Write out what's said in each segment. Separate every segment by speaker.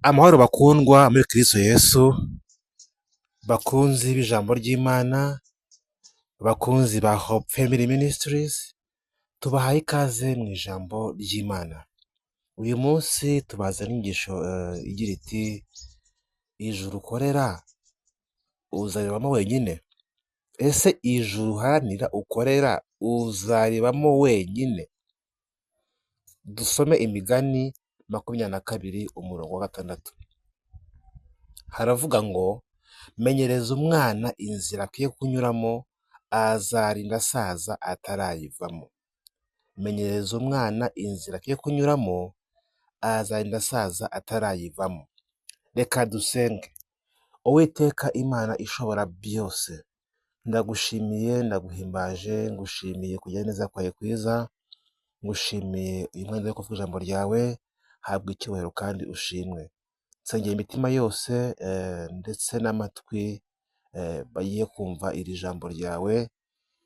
Speaker 1: Amahoro bakundwa muri Kristo Yesu, bakunzi b'ijambo ry'Imana, bakunzi ba Hope Family Ministries, tubahaye ikaze mu ijambo ry'Imana. Uyu munsi tubazana inyigisho igira iti ijuru ukorera uzaribamo wenyine? Ese ijuru uharanira ukorera uzaribamo wenyine? Dusome Imigani 22 umurongo wa 6. Haravuga ngo menyereza umwana inzira akwiye kunyuramo, azarinda asaza atarayivamo. Menyereza umwana inzira akwiye kunyuramo, azarinda asaza atarayivamo. Reka dusenge. Uwiteka Imana ishobora byose, ndagushimiye, ndaguhimbaje, ngushimiye kugira neza kwawe kwiza, ngushimiye uyu mwanya wo kuvuga ijambo ryawe, habwa icyubahiro kandi ushimwe. Nsengera imitima yose ndetse n'amatwi bagiye kumva iri jambo ryawe,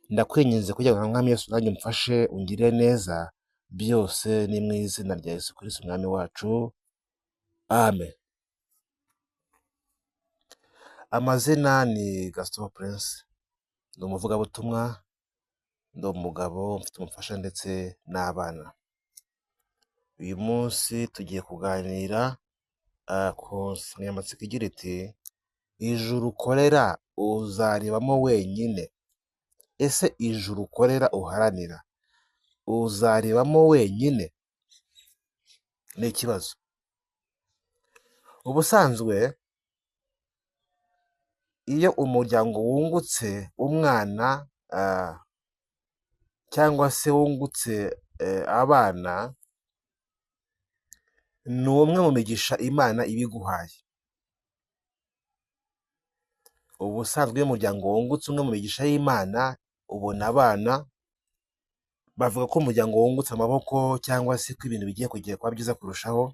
Speaker 1: ndakwinginze kugira ngo Mwami Yesu nanjye umfashe ungirire neza, byose ni mu izina rya Yesu Kristo Umwami wacu, amen. Amazina ni Gaston Prince, ni umuvugabutumwa, ndi umugabo mfite umufasha ndetse n'abana. Uyu munsi tugiye kuganira ku nsanganyamatsiko igira iti ijuru ukorera uzaribamo wenyine? Ese ijuru ukorera uharanira uzaribamo wenyine? Ni ikibazo. Ubusanzwe iyo umuryango wungutse umwana cyangwa se wungutse abana, ni umwe mu migisha Imana iba iguhaye. Ubusanzwe iyo umuryango wungutse umwe mu migisha y'Imana, ubona abana, bavuga ko umuryango wungutse amaboko cyangwa se ko ibintu bigiye kujya kuba byiza kurushaho,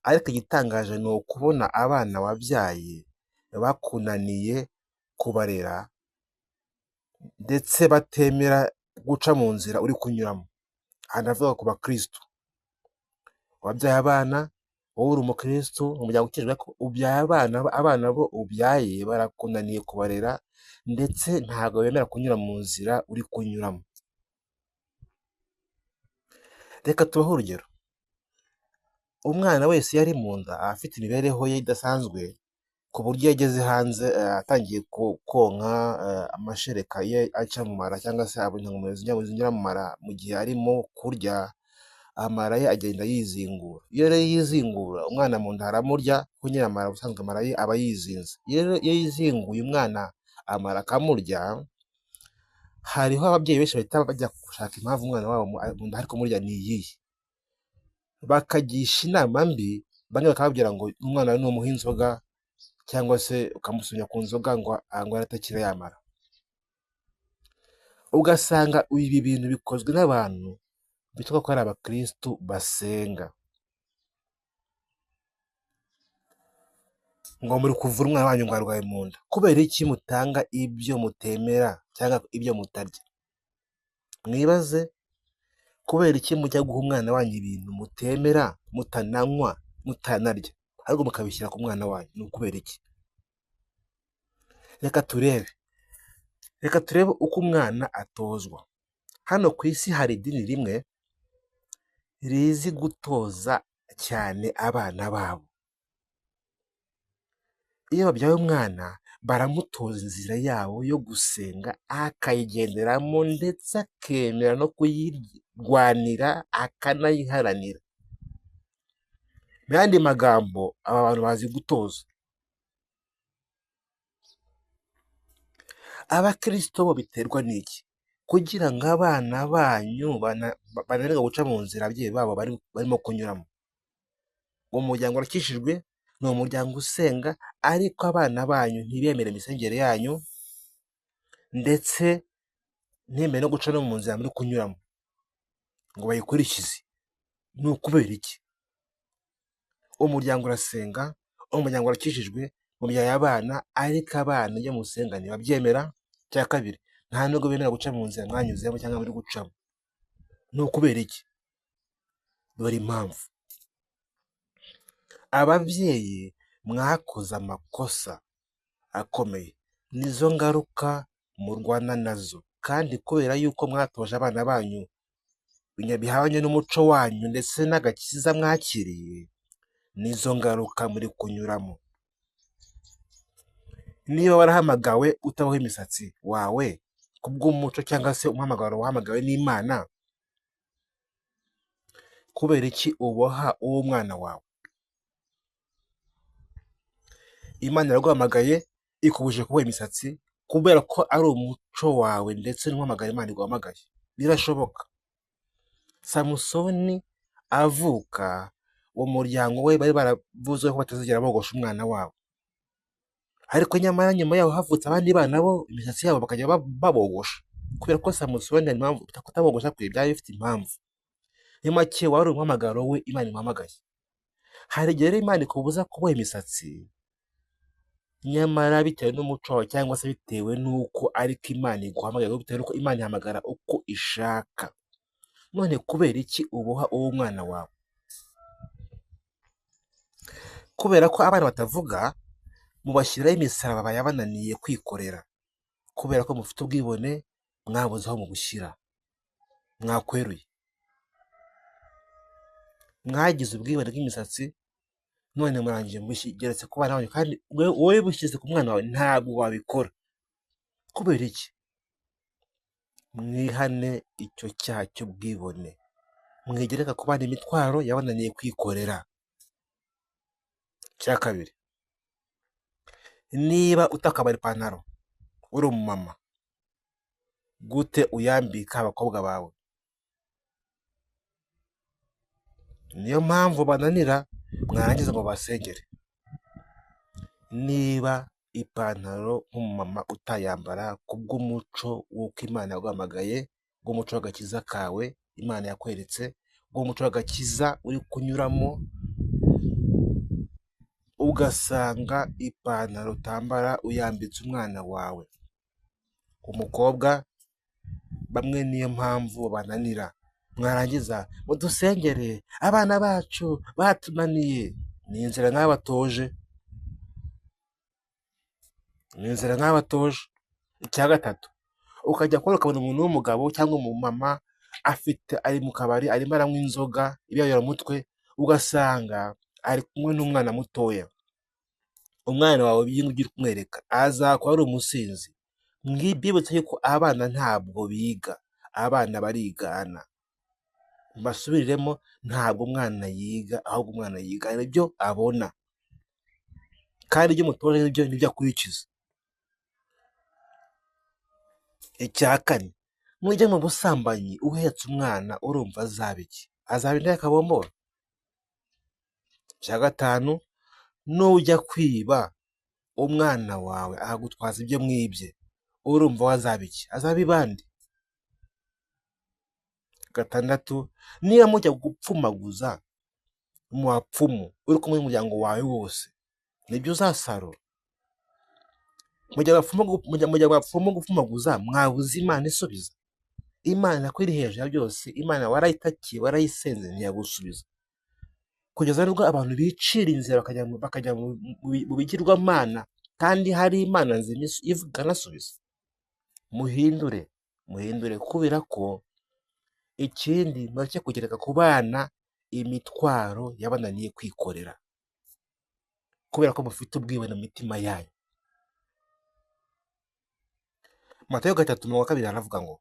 Speaker 1: ariko igitangaje ni ukubona abana wabyaye bakunaniye kubarera ndetse batemera guca mu nzira uri kunyuramo. Aha ndavuga ku bakristo. Wabyaye abana, wowe uri umukristo, umuryango ukijijwe, ariko ubyaye abana, abana bo ubyaye barakunaniye kubarera ndetse ntabwo bemera kunyura mu nzira uri kunyuramo. Reka tubahe urugero. Umwana wese iyo ari mu nda aba afite imibereho ye idasanzwe, ku buryo iyo ageze hanze atangiye konka amashereka ye aca mu mara cyangwa se intungamubiri zinyura mu mara mu gihe arimo kurya, amara ye agenda yizingura. Iyo rero yizingura umwana mu nda haramurya, kuko nyine amara ubusanzwe amara ye aba yizinze. Iyo yizinguye umwana amara akamurya, hariho ababyeyi benshi bahita bajya gushaka impamvu umwana wabo mu nda hari kumurya ni iyihe. Bakagisha inama mbi, bamwe bakababwira ngo umwana numuha inzoga cyangwa se ukamusunya ku nzoga ngo aratakira yamara. Ugasanga ibi bintu bikozwe n'abantu bitwa ko ari abakristu basenga. Ngo muri kuvura umwana wanyu ngo arwaye mu nda. Kubera iki mutanga ibyo mutemera cyangwa ibyo mutarya? Mwibaze, kubera iki mujya guha umwana wanyu ibintu mutemera, mutananywa, mutanarya, ahubwo mukabishyira ku mwana wanyu? Ni ukubera iki? Reka turebe. Reka turebe uko umwana atozwa. Hano ku isi hari idini rimwe rizi gutoza cyane abana babo. Iyo babyaye umwana baramutoza inzira yabo yo gusenga, akayigenderamo ndetse akemera no kuyirwanira akanayiharanira. Mu yandi magambo aba bantu bazi gutoza. Abakristo bo biterwa n'iki? Kugira ngo abana banyu bananirwe guca mu nzira ababyeyi babo barimo kunyuramo. Umuryango urakijijwe, ni umuryango usenga, ariko abana banyu ntibemere imisengere yanyu, ndetse ntibemere no guca no mu nzira muri kunyuramo ngo bayikurikize. Ni ukubera iki? Umuryango urasenga, umuryango urakijijwe, mubyaye abana, ariko abana iyo musenga ntibabyemera. Icya kabiri, nta nubwo bemera guca mu nzira mwanyuzemo cyangwa muri gucamo. Ni ukubera iki? Dore impamvu. Ababyeyi mwakoze amakosa akomeye, nizo ngaruka murwana nazo, kandi kubera yuko mwatoje abana banyu bihabanye n'umuco wanyu ndetse n'agakiza mwakiriye, nizo ngaruka muri kunyuramo. Niba warahamagawe utaboha imisatsi wawe kubw'umuco cyangwa se umuhamagaro wahamagawe n'Imana, kubera iki uboha uw'umwana wawe? Imana iraguhamagaye ikubujije kuboha imisatsi kubera ko ari umuco wawe ndetse n'umuhamagaro Imana iguhamagaye. Birashoboka. Samusoni avuka, uwo muryango we bari baravuze ko batazigera bogosha umwana wabo, ariko nyamara nyuma yaho havutse abandi bana bo imisatsi yabo bakajya babogosha, kubera ko Samusoni hari impamvu kutabogosha kwe byari bifite impamvu. Muri make wari umuhamagaro we Imana imuhamagaye. Hari igihe rero Imana ikubuza kuboha imisatsi, nyamara bitewe n'umuco wawe cyangwa se bitewe n'uko ariko Imana iguhamagaye, bitewe n'uko Imana ihamagara uko ishaka. None kubera iki uboha uwo mwana wawe? Kubera ko abana batavuga, mubashyiraho imisaraba yabananiye kwikorera, kubera ko mufite ubwibone, mwabuze aho mubushyira, mwakweruye, mwagize ubwibone bw'imisatsi, none murangije mubigeretse ku bana banyu, kandi wowe bushyize ku mwana wawe ntabwo wabikora. Kubera iki? Mwihane icyo cyaha cy'ubwibone, mwigereka ku bana imitwaro yabananiye kwikorera. Icya kabiri, niba utakambara ipantaro uri umumama, gute uyambika abakobwa bawe? Niyo mpamvu bananira, mwarangiza ngo basengere. Niba ipantaro nk'umumama utayambara kubw'umuco w'uko Imana yaguhamagaye, bw'umuco w'agakiza kawe Imana yakweretse, bw'umuco w'agakiza uri kunyuramo, ugasanga ipantaro utambara uyambitse umwana wawe umukobwa, bamwe niyo mpamvu bananira. Mwarangiza mudusengere, abana bacu batunaniye. Ni inzira mwabatoje, ni inzira mwabatoje. Icya gatatu, ukajya kubona ukabona umuntu w'umugabo cyangwa umumama afite ari mu kabari arimo aranywa inzoga ibiyobyamutwe, ugasanga ari kumwe n'umwana mutoya. Umwana wawe ibyo ngibyo uri kumwereka azakura ari umusinzi. Mbibutse yuko abana ntabwo biga, abana barigana. Mbasubiriremo, ntabwo umwana yiga, ahubwo umwana yigana ibyo abona, kandi ibyo umutoje nibyo nibyo akurikiza. Icya kane, nujya mu busambanyi uhetse umwana urumva azaba iki? Azaba indaya kabombora. Icya gatanu, nujya kwiba umwana wawe akagutwaza ibyo mwibye, urumva we azaba iki? Azaba ibandi. Gatandatu, niba mujya gupfumaguza mu bapfumu uri kumwe n'umuryango wawe wose, nibyo uzasarura. Mujya bapfumu gupfumaguza, mwabuze Imana isubiza. Imana ko iri hejuru ya byose, Imana warayitakiye, warayisenze, ntiyagusubiza. Kugeza n'ubwo abantu bicira inzira bakajya mu bigirwamana, kandi hari Imana nzima ikanasubiza. Muhindure, muhindure, kubera ko ikindi mureke kugereka ku bana imitwaro yabananiye kwikorera, kubera ko mufite ubwibone mu mitima yanyu. Matayo 3:2 aravuga ngo,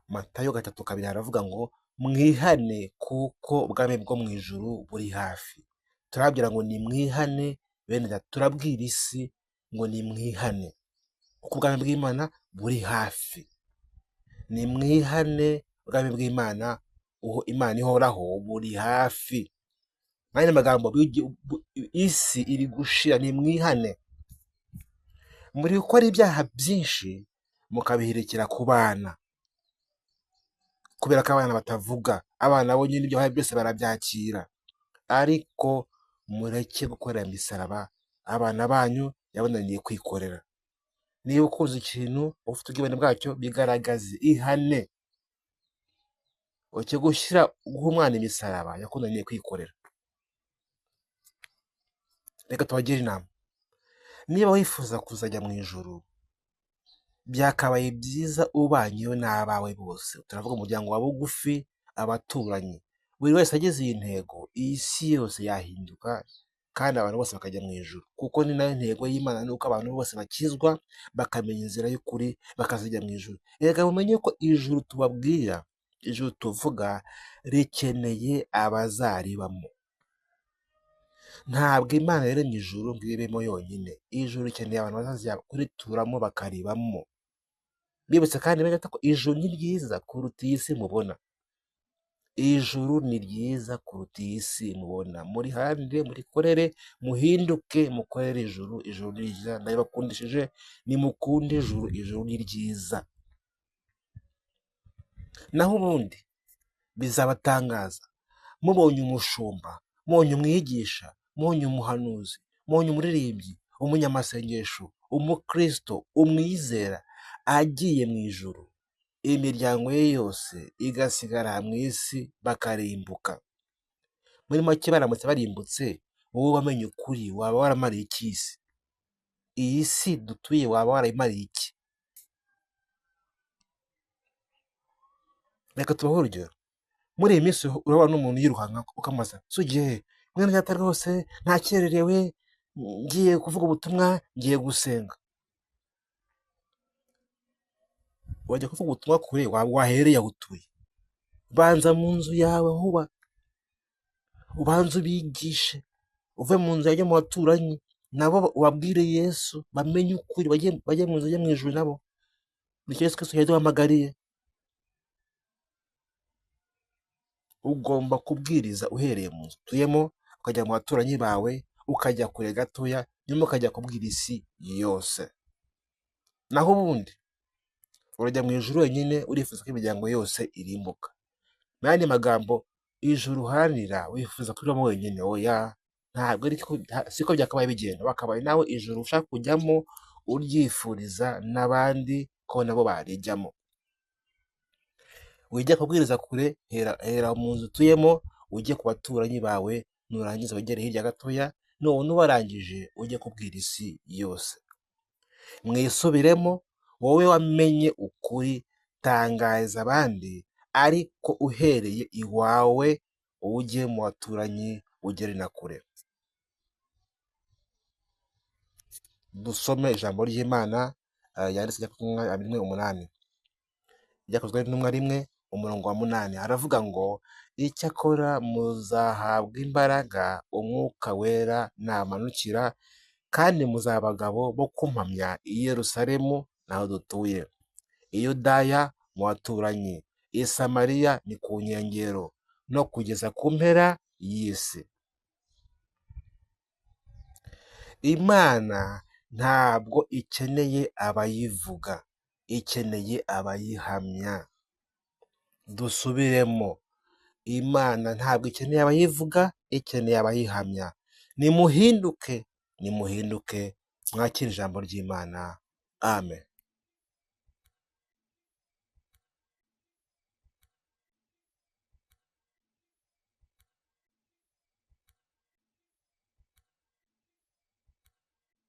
Speaker 1: Matayo 3:2 aravuga ngo mwihane kuko ubwami bwo mu ijuru buri hafi. Turabwira ngo ni mwihane bene data, turabwira isi ngo ni mwihane kuko ubwami bw'Imana buri hafi. Ni mwihane, ubwami bw'Imana Imana ihoraho buri hafi. Mwanya magambo, isi iri gushira, ni mwihane. Muri gukora ibyaha byinshi mukabihirikira ku bana, kubera ko abana batavuga, abana bo nyine ibyo byose barabyakira. Ariko mureke gukorera imisaraba abana banyu yabananiye kwikorera. Niba ukunze ikintu ufite ubwibone bwacyo, bigaragaze, ihane. Uke gushyira guha umwana imisaraba yakunaniye kwikorera. Reka tubagire inama. Niba wifuza kuzajya mu ijuru, byakabaye byiza ubanyeyo n'abawe bose. Turavuga umuryango wa bugufi, abaturanyi. Buri wese ageze iyi ntego, iyi si yose yahinduka kandi abantu bose bakajya mu ijuru. Kuko ni nayo ntego y'Imana, ni uko abantu bose bakizwa, bakamenya inzira y'ukuri, bakazajya mu ijuru. Erega mumenye ko ijuru tubabwira, ijuru tuvuga, rikeneye abazaribamo. Ntabwo Imana yaremye ijuru ngo iribemo yonyine. Ijuru rikeneye abantu bazajya kurituramo bakaribamo. Bibutse kandi bene data ko ijuru ni ryiza kuruta iyi si mubona. Ijuru ni ryiza kuruta iyi si mubona. Muriharanire, murikorere, muhinduke, mukorere ijuru. Ijuru ni ryiza, ndabibakundishije, nimukunde ijuru, ijuru ni ryiza. Naho ubundi bizabatangaza mubonye umushumba, mubonye umwigisha, mubonye umuhanuzi, mubonye umuririmbyi, umunyamasengesho, umukristo, umwizera agiye mu ijuru, imiryango ye yose igasigara mu isi bakarimbuka. Muri make baramutse barimbutse, wowe wamenye ukuri waba waramariye iki isi? Iyi si dutuye waba warayimariye iki? Reka tubahe urugero. Muri iyi minsi urabona n'umuntu yirukanka ukamubaza, "Se ugiye he?" Mwene data rwose ntakererewe, ngiye kuvuga ubutumwa, ngiye gusenga. Wajya kuvuga ubutumwa kure wahereye aho utuye. Banza mu nzu yawe aho uba, ubanze ubigishe, uve mu nzu ujye mu baturanyi, nabo ubabwire Yesu, bamenye ukuri, bajye mu nzu ujye mu ijuru nabo. Nicyo Yesu Kristo yaduhamagariye. Ugomba kubwiriza uhereye mu nzu utuyemo, ukajya mu baturanyi bawe, ukajya kure gatoya, nyuma ukajya kubwira isi yose. Naho ubundi urajya mu ijuru wenyine, urifuza ko imiryango yose irimbuka. Mu yandi magambo, ijuru uharanira wifuza kuribamo wenyine, oya, ntabwo ariko, siko byakabaye bigenda. Wakabaye nawe ijuru ushaka kujyamo uryifuriza n'abandi ko nabo barijyamo. Wijya kubwiriza kure, hera mu nzu utuyemo, ujye ku baturanyi bawe, nurangiza wegere hirya gatoya, nubona ubarangije ujye kubwira isi yose. Mwisubiremo, wowe wamenye ukuri, tangariza abandi, ariko uhereye iwawe ujye mu baturanyi, ugere na kure. Dusome ijambo ry'Imana yanditse 1:8. Ryakozwe n'intumwa 1 umurongo wa 8, aravuga ngo icyakora muzahabwa imbaraga umwuka wera namanukira, kandi muzaba abagabo bo kumpamya i Yerusalemu naho dutuye, i Yudaya mu baturanyi, i Samariya ni ku nkengero, no kugeza ku mpera y'isi. Imana ntabwo ikeneye abayivuga, ikeneye abayihamya. Dusubiremo, Imana ntabwo ikeneye abayivuga, ikeneye abayihamya. Nimuhinduke, nimuhinduke, mwakire ijambo ry'Imana. Amen.